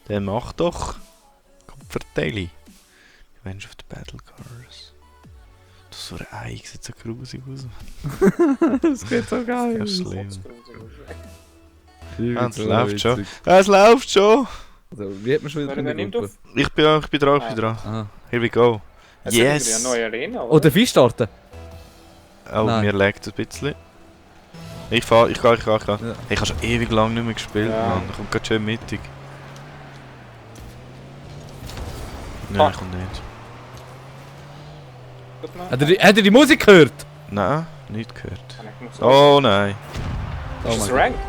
Dann mach doch. Komm, verteile. Mensch auf die Battle Cars. Das so ein Ei sieht so grusig aus. Das geht so geil. Das ist schlimm. Ah, Es läuft schon. Es läuft schon. Also, wie hat man schon wieder eine Gruppe? Ich bin dran, Aha. Here we go. Yes! Eine neue Arena, oder? Oder Vieh starten? Oh, Nein. mir leckt ein bisschen. Ich gehe. Ja. Ich habe schon ewig lang nicht mehr gespielt, Ja. Mann. Kommt gerade schön mittig. Nein, kommt nicht. Hat er die Musik gehört? Nein, nicht gehört. Oh. Oh nein. Oh Ist es mein Gott. ranked?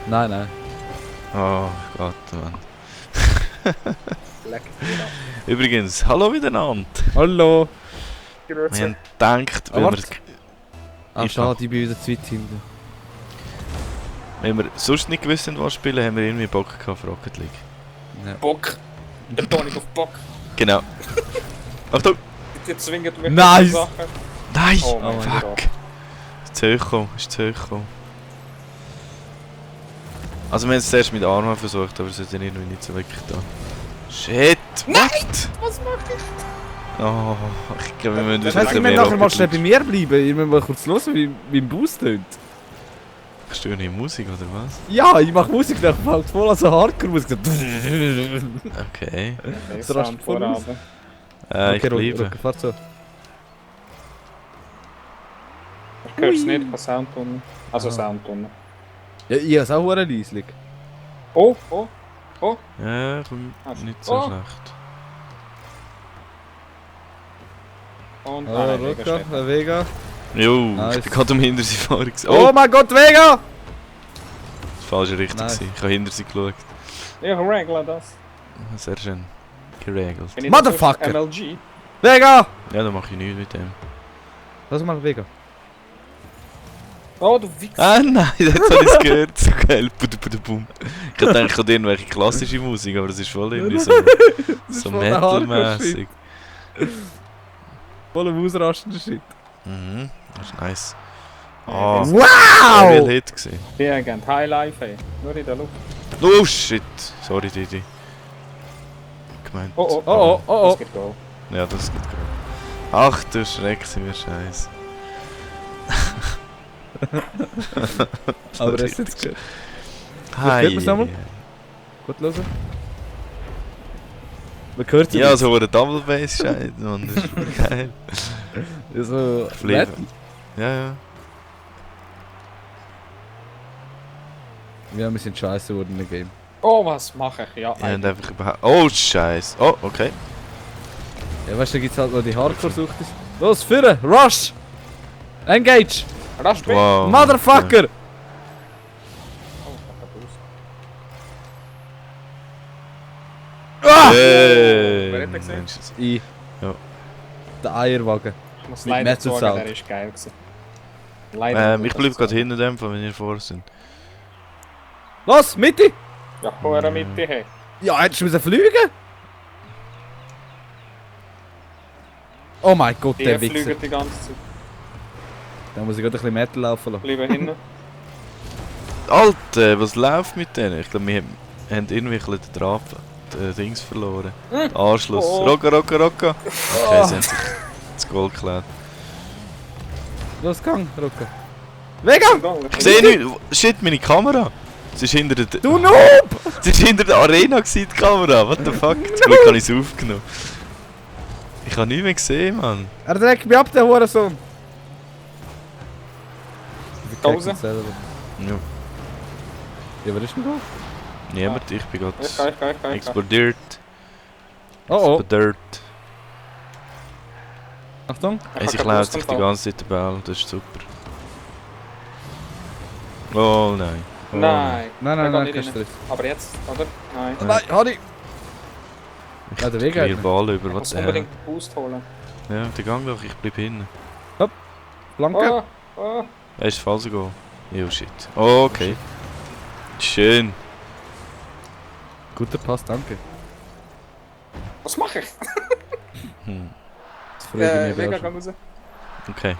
Nein, nein. Oh Gott, Mann. Leck. Übrigens, hallo miteinander. Hallo. Wir haben gedacht, Ah, warte. Ah, schade, ich bin wieder zu weit hinten. wenn wir sonst nicht gewusst haben, was spielen, haben wir irgendwie Bock gehabt auf Rocket League. Ja. Bock. Der Tonic auf Bock. Genau. Achtung! Die zwingt mich Nice. Sachen. Nein! Oh mein Fuck! Gott. Ist zu hoch gekommen, ist zu hoch gekommen. Also wir haben es zuerst mit Armen versucht, aber es hat dann irgendwie nicht so wirklich da. Shit! Nein! What? Was mach ich? Oh, ich glaube wir müssen Das wieder heisst, wir müssen nachher mal schnell bei mir bleiben. Ich muss mal kurz hören, wie im Bus tönt. Störe ich Musik oder was? Ja, ich mache Musik, dann fällt voll an so Hardcore-Musik. Okay. Das rastet voll aus. Ich bleibe. Fahrt so. Ich höre es nicht, ich habe Soundtunnel. Also Ah. Soundtunnel. Ja, ich habe es auch verdammt leislich. Oh. Ja, komm, Also, nicht so oh. schlecht. Und Ah, nein, Vega Roca, steht da. Vega. Jo, Nice. ich bin gerade am hinter sie fahren. Oh mein Gott, Vega! Das war falsche Richtung. Nice. Ich habe hinter sie geschaut. Ich regle das. Sehr schön. Geregelt. Bin ich Motherfucker. das auf MLG? Vega! Ja, dann mache ich nichts mit dem. Lass mal Vega. Oh, du Wichser. Ah nein, jetzt habe ich es gehört. So geil. Budubudubum. Ich dachte, ich habe irgendwelche klassische Musik, aber das ist voll irgendwie so, so voll der metal-mäßig. Voll im ausrastenden Shit. Mhm, das ist nice. Ah, Wow! der will Hit gesehen. Irgend, Highlife, ey. Nur in der Luft. Oh shit! Sorry, Didi. Gemeint. Oh. Oh. Das geht go. Ja, das geht gut. Ach du Schreck, sind wir scheiße. Aber das ist jetzt gut. Hi. hört man's nochmal? Gut hören. Man hört Ja, so ein Double Bass Scheiß, Mann, das ist geil. Ja, so Fliegen. Ja. Ja, wir sind scheiße geworden in dem Game. Oh, was mache ich? Ja, Ja, und einfach überhaupt. Oh Scheiß. Oh, okay. Ja, weißt du, da gibt's halt noch die Hardcore-Sucht. Los, führen! Rush! Engage! Rasch bin. Wow. Motherfucker! Ah! Hey. Wer hat den gesehen? Mensch, Ich. Ja. Der Eierwagen. Ich muss Mit leider Metal sagen, Sound. der ist geil gewesen. Leider. ich bleib gerade hinter dem, wenn wir vor sind. Los, Mitte! Ja, vorher mit dir, hey. Ja, hättest du müssen fliegen? Oh mein Gott, Die der Wichser. fliegen die ganze Zeit. Da muss ich gerade ein bisschen Metal laufen lassen. Bleiben hinten. Alter, was läuft mit denen? Ich glaube, wir haben irgendwie ein bisschen den Draht, den Dings verloren. Den Anschluss. Oh. Rocka. Okay, sie haben sich das Goal geklärt. Los, gang, Rucka. Vega! Ich sehe nicht. Shit, meine Kamera. Sie ist hinter der. Du Noob! Sie ist hinter der Arena gewesen, die Kamera. What the fuck? Zum Glück habe ich es aufgenommen. Ich habe nichts mehr gesehen, Mann. Er trägt mich ab, der Hurensohn. Pause. Ja. Ja, wer ist denn da? Niemand, ich bin Ich gerade explodiert. Oh. Explodiert. Achtung. Sie klaut sich die ganze Zeit den Ball, das ist super. Oh nein. Oh, Nein. Nein, Der geht kein nicht rein. Stress. Aber jetzt, oder? Nein. Nein, Hardy! Ja, der Weg Ich hat den ihn. Ball über, Ich was muss der unbedingt den Boost holen. Ja, der Gang doch, ich bleib hinten. Blanke. Oh. Er ist falsch gegangen. Oh shit. Oh, okay. Schön. Guter Pass, danke. Was mache ich? Das freut mich Vega, mega. geh raus. Okay.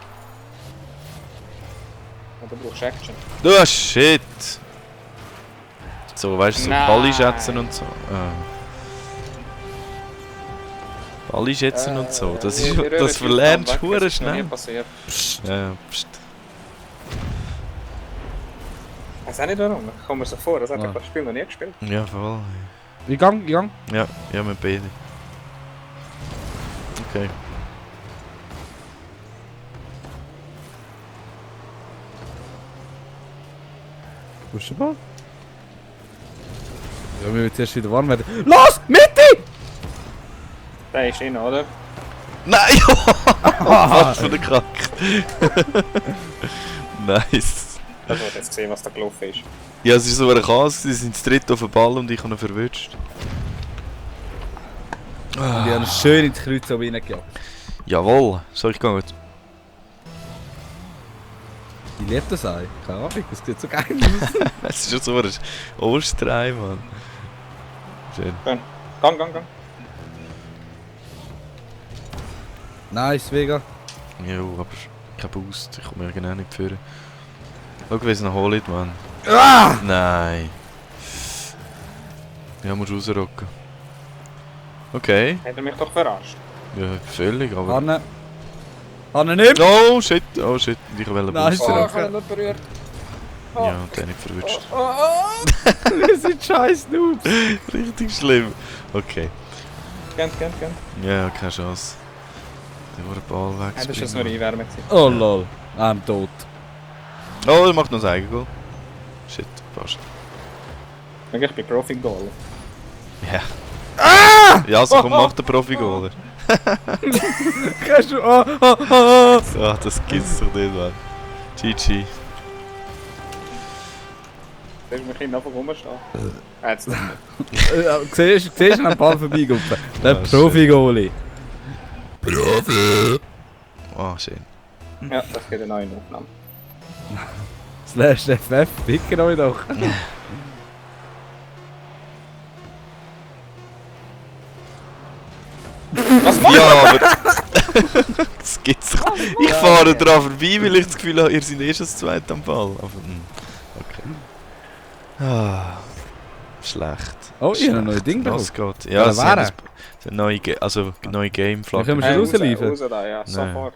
Ja, du brauchst Action. Du shit! so, weißt du, so Nein. Ball schätzen und so. Ball schätzen und so. Das, ist, das verlernst du hure schnell. Passiert. Ja, pst. Weiß auch nicht warum. Ich komme mir so vor, das hat Ja. das Spiel noch nie gespielt. Ja, voll. Ich gang. Ja, ja, mit beide. Okay. Wo ist der Ball? Ja, wir müssen zuerst wieder warm werden. Los! Mitte! Der ist drin, oder? Nein! Was für eine Kack! Nice! Das wird jetzt gesehen, was da gelaufen ist. Ja, es war so ein Chaos, sie sind zu dritt auf den Ball und ich habe ihn verwünscht. Und die haben schön ins Kreuz oben reingejagt. Jawohl, soll ich gehen? Ich liebe das Ei. Keine Ahnung, das sieht so geil aus. Es ist schon so ein Osterei, Mann. Schön. Gang. Nice, Vega. Jo, aber kein Boost, ich komme ja genau nicht führen. Schau, wie es noch holt, Mann. Ah! Nein. Ja, musst du rausrocken. Okay. Hat er mich doch verarscht. Ja, völlig, aber... Hanne nicht! Oh shit, ich wollte Nice. Boost. Oh, ich habe ihn nicht berührt. Ja, und den nicht verwünscht. Wir sind scheiß Noobs! Richtig schlimm. Okay. Gern. Ja, keine Chance. Der wurde Ball weg. Das war jetzt nur Einwärme. Oh lol, I'm tot. Oh, er macht noch sein Eigengoal. Shit, fast. Ich bin Profi-Goal. Ja. Ah! Ja, also komm, mach den Profi-Goaler. Kannst du... So, das gibt's doch nicht, Mann. GG. Da ist mein Kind einfach rumstehen. Jetzt nicht. Siehst du einen Ball vorbeigumpen? Der Ah, Profi-Goalie. Oh, schön. Ja, das geht eine neue Aufnahme. Slash FF, ficken euch doch. Was macht Ja, aber... das gibt's doch. Ich fahre dran vorbei, weil ich das Gefühl habe, ihr seid eh schon das zweite am Ball. Aber, okay. Ah, schlecht. Oh, ich habe ein neues Ding Was drauf. geht? Ja, Wer sie haben wäre? eine neue, neue Wir Game-Flagge. können schon rausliefern. Raus da, ja, sofort.